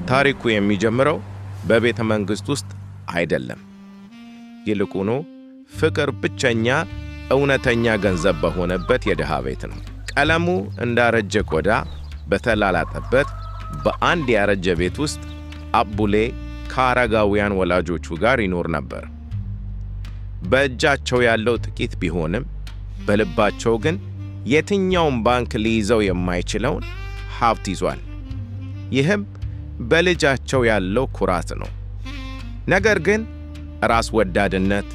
ታሪኩ የሚጀምረው በቤተ መንግሥት ውስጥ አይደለም። ይልቁኑ ፍቅር ብቸኛ እውነተኛ ገንዘብ በሆነበት የድሃ ቤት ነው። ቀለሙ እንዳረጀ ቆዳ በተላላጠበት በአንድ ያረጀ ቤት ውስጥ አቡሌ ከአረጋውያን ወላጆቹ ጋር ይኖር ነበር። በእጃቸው ያለው ጥቂት ቢሆንም በልባቸው ግን የትኛውም ባንክ ሊይዘው የማይችለውን ሀብት ይዟል። ይህም በልጃቸው ያለው ኩራት ነው። ነገር ግን ራስ ወዳድነት፣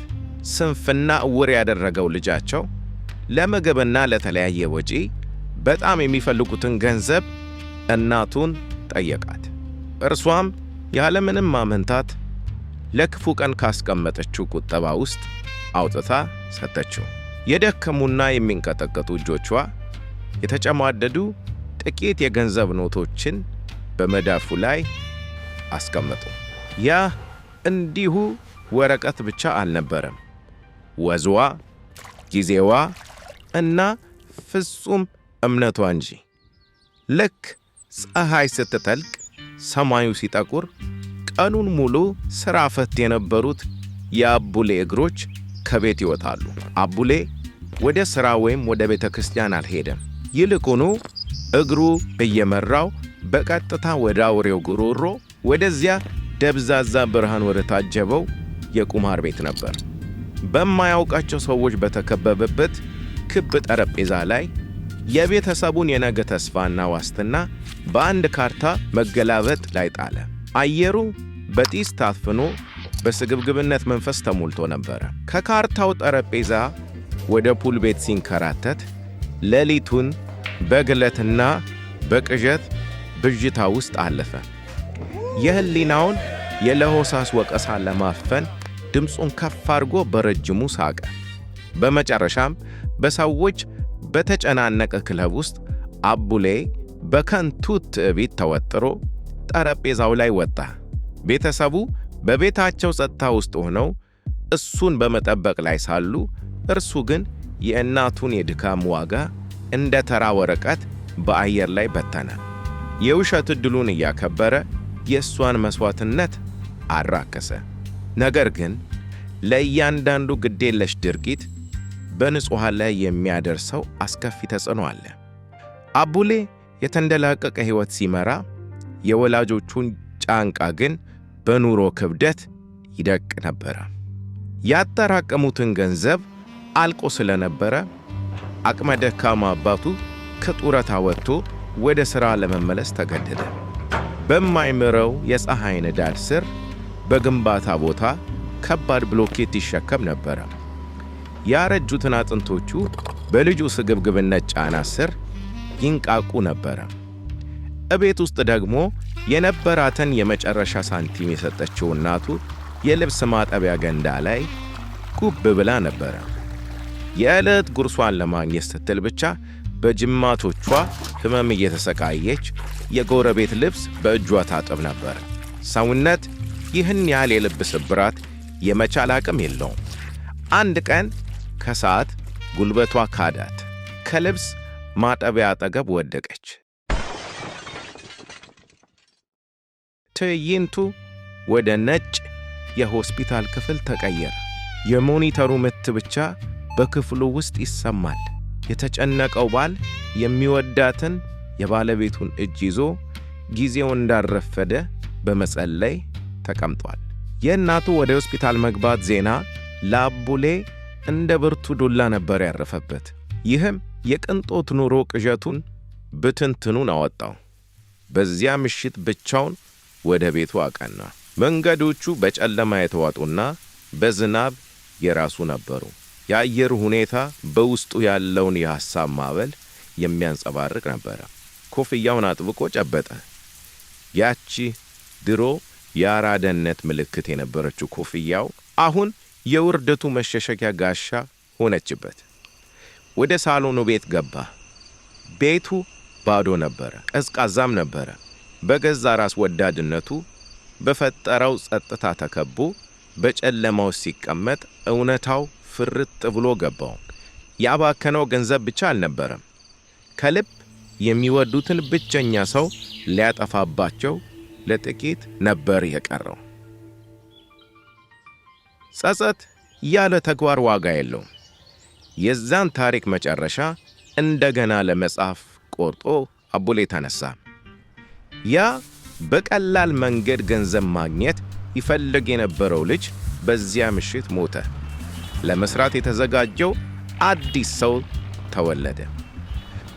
ስንፍና እውር ያደረገው ልጃቸው ለምግብና ለተለያየ ወጪ በጣም የሚፈልጉትን ገንዘብ እናቱን ጠየቃት። እርሷም ያለምንም ማመንታት ለክፉ ቀን ካስቀመጠችው ቁጠባ ውስጥ አውጥታ ሰጠችው። የደከሙና የሚንቀጠቀጡ እጆቿ የተጨማደዱ ጥቂት የገንዘብ ኖቶችን በመዳፉ ላይ አስቀመጡ። ያ እንዲሁ ወረቀት ብቻ አልነበረም። ወዝዋ፣ ጊዜዋ እና ፍጹም እምነቷ እንጂ። ልክ ፀሐይ ስትጠልቅ፣ ሰማዩ ሲጠቁር፣ ቀኑን ሙሉ ሥራ ፈት የነበሩት የአቡሌ እግሮች ከቤት ይወጣሉ። አቡሌ ወደ ሥራ ወይም ወደ ቤተ ክርስቲያን አልሄደም። ይልቁኑ እግሩ እየመራው በቀጥታ ወደ አውሬው ጉሮሮ፣ ወደዚያ ደብዛዛ ብርሃን ወደ ታጀበው የቁማር ቤት ነበር። በማያውቃቸው ሰዎች በተከበበበት ክብ ጠረጴዛ ላይ የቤተሰቡን የነገ ተስፋና ዋስትና በአንድ ካርታ መገላበጥ ላይ ጣለ። አየሩ በጢስ ታፍኖ በስግብግብነት መንፈስ ተሞልቶ ነበረ። ከካርታው ጠረጴዛ ወደ ፑል ቤት ሲንከራተት ሌሊቱን በግለትና በቅዠት ብዥታ ውስጥ አለፈ። የህሊናውን የለሆሳስ ወቀሳ ለማፈን ድምፁን ከፍ አድርጎ በረጅሙ ሳቀ። በመጨረሻም በሰዎች በተጨናነቀ ክለብ ውስጥ አቡሌ በከንቱ ትዕቢት ተወጥሮ ጠረጴዛው ላይ ወጣ። ቤተሰቡ በቤታቸው ጸጥታ ውስጥ ሆነው እሱን በመጠበቅ ላይ ሳሉ፣ እርሱ ግን የእናቱን የድካም ዋጋ እንደ ተራ ወረቀት በአየር ላይ በተነ። የውሸት ዕድሉን እያከበረ የእሷን መሥዋዕትነት አራከሰ። ነገር ግን ለእያንዳንዱ ግዴለሽ ድርጊት በንጹሐን ላይ የሚያደርሰው አስከፊ ተጽዕኖ አለ። አቡሌ የተንደላቀቀ ሕይወት ሲመራ፣ የወላጆቹን ጫንቃ ግን በኑሮ ክብደት ይደቅ ነበረ። ያጠራቀሙትን ገንዘብ አልቆ ስለነበረ አቅመ ደካማ አባቱ ከጡረታ ወጥቶ ወደ ሥራ ለመመለስ ተገደደ። በማይምረው የፀሐይ ንዳድ ስር በግንባታ ቦታ ከባድ ብሎኬት ይሸከም ነበረ። ያረጁትን አጥንቶቹ በልጁ ስግብግብነት ጫና ስር ይንቃቁ ነበረ። እቤት ውስጥ ደግሞ የነበራትን የመጨረሻ ሳንቲም የሰጠችው እናቱ የልብስ ማጠቢያ ገንዳ ላይ ጉብ ብላ ነበረ። የዕለት ጉርሷን ለማግኘት ስትል ብቻ በጅማቶቿ ሕመም እየተሰቃየች የጎረቤት ልብስ በእጇ ታጥብ ነበር። ሰውነት ይህን ያህል የልብ ስብራት የመቻል አቅም የለውም። አንድ ቀን ከሰዓት ጉልበቷ ካዳት፣ ከልብስ ማጠቢያ አጠገብ ወደቀች። ትዕይንቱ ወደ ነጭ የሆስፒታል ክፍል ተቀየረ። የሞኒተሩ ምት ብቻ በክፍሉ ውስጥ ይሰማል። የተጨነቀው ባል የሚወዳትን የባለቤቱን እጅ ይዞ ጊዜው እንዳልረፈደ በመጸለይ ተቀምጧል። የእናቱ ወደ ሆስፒታል መግባት ዜና ለአቡሌ እንደ ብርቱ ዱላ ነበር ያረፈበት። ይህም የቅንጦት ኑሮ ቅዠቱን ብትንትኑን አወጣው። በዚያ ምሽት ብቻውን ወደ ቤቱ አቀና። መንገዶቹ በጨለማ የተዋጡና በዝናብ የራሱ ነበሩ። የአየሩ ሁኔታ በውስጡ ያለውን የሐሳብ ማዕበል የሚያንጸባርቅ ነበረ። ኮፍያውን አጥብቆ ጨበጠ። ያቺ ድሮ የአራዳነት ምልክት የነበረችው ኮፍያው አሁን የውርደቱ መሸሸጊያ ጋሻ ሆነችበት። ወደ ሳሎኑ ቤት ገባ። ቤቱ ባዶ ነበረ፣ ቀዝቃዛም ነበረ። በገዛ ራስ ወዳድነቱ በፈጠረው ጸጥታ ተከቦ በጨለማው ሲቀመጥ እውነታው ፍርጥ ብሎ ገባው። ያባከነው ገንዘብ ብቻ አልነበረም። ከልብ የሚወዱትን ብቸኛ ሰው ሊያጠፋባቸው ለጥቂት ነበር የቀረው። ጸጸት ያለ ተግባር ዋጋ የለውም። የዛን ታሪክ መጨረሻ እንደገና ለመጻፍ ቆርጦ አቡሌ ተነሳ። ያ በቀላል መንገድ ገንዘብ ማግኘት ይፈልግ የነበረው ልጅ በዚያ ምሽት ሞተ። ለመስራት የተዘጋጀው አዲስ ሰው ተወለደ።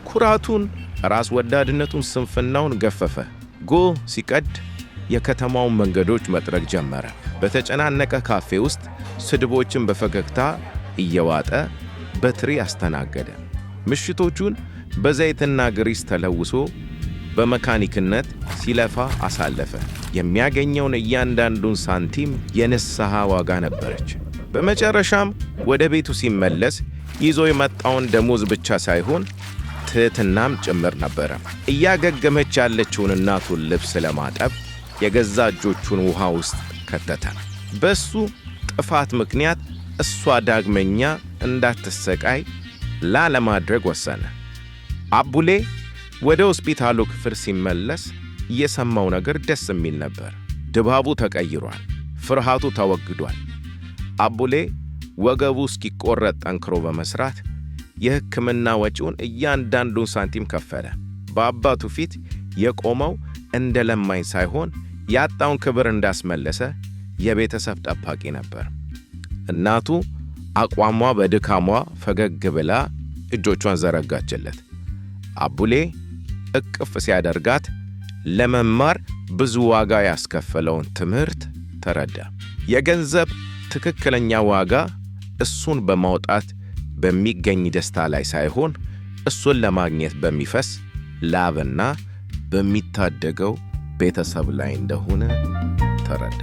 ኩራቱን፣ ራስ ወዳድነቱን፣ ስንፍናውን ገፈፈ። ጎህ ሲቀድ የከተማውን መንገዶች መጥረግ ጀመረ። በተጨናነቀ ካፌ ውስጥ ስድቦችን በፈገግታ እየዋጠ በትሪ አስተናገደ። ምሽቶቹን በዘይትና ግሪስ ተለውሶ በመካኒክነት ሲለፋ አሳለፈ። የሚያገኘውን እያንዳንዱን ሳንቲም የንስሐ ዋጋ ነበረች። በመጨረሻም ወደ ቤቱ ሲመለስ ይዞ የመጣውን ደሞዝ ብቻ ሳይሆን ትሕትናም ጭምር ነበረ። እያገገመች ያለችውን እናቱን ልብስ ለማጠብ የገዛ እጆቹን ውሃ ውስጥ ከተተ። በሱ ጥፋት ምክንያት እሷ ዳግመኛ እንዳትሰቃይ ላለማድረግ ወሰነ። አቡሌ ወደ ሆስፒታሉ ክፍል ሲመለስ የሰማው ነገር ደስ የሚል ነበር። ድባቡ ተቀይሯል። ፍርሃቱ ተወግዷል። አቡሌ ወገቡ እስኪቆረጥ ጠንክሮ በመስራት የሕክምና ወጪውን እያንዳንዱን ሳንቲም ከፈለ። በአባቱ ፊት የቆመው እንደ ለማኝ ሳይሆን ያጣውን ክብር እንዳስመለሰ የቤተሰብ ጠባቂ ነበር። እናቱ አቋሟ በድካሟ ፈገግ ብላ እጆቿን ዘረጋችለት። አቡሌ እቅፍ ሲያደርጋት ለመማር ብዙ ዋጋ ያስከፈለውን ትምህርት ተረዳ። የገንዘብ ትክክለኛ ዋጋ እሱን በማውጣት በሚገኝ ደስታ ላይ ሳይሆን እሱን ለማግኘት በሚፈስ ላብና በሚታደገው ቤተሰብ ላይ እንደሆነ ተረዳ።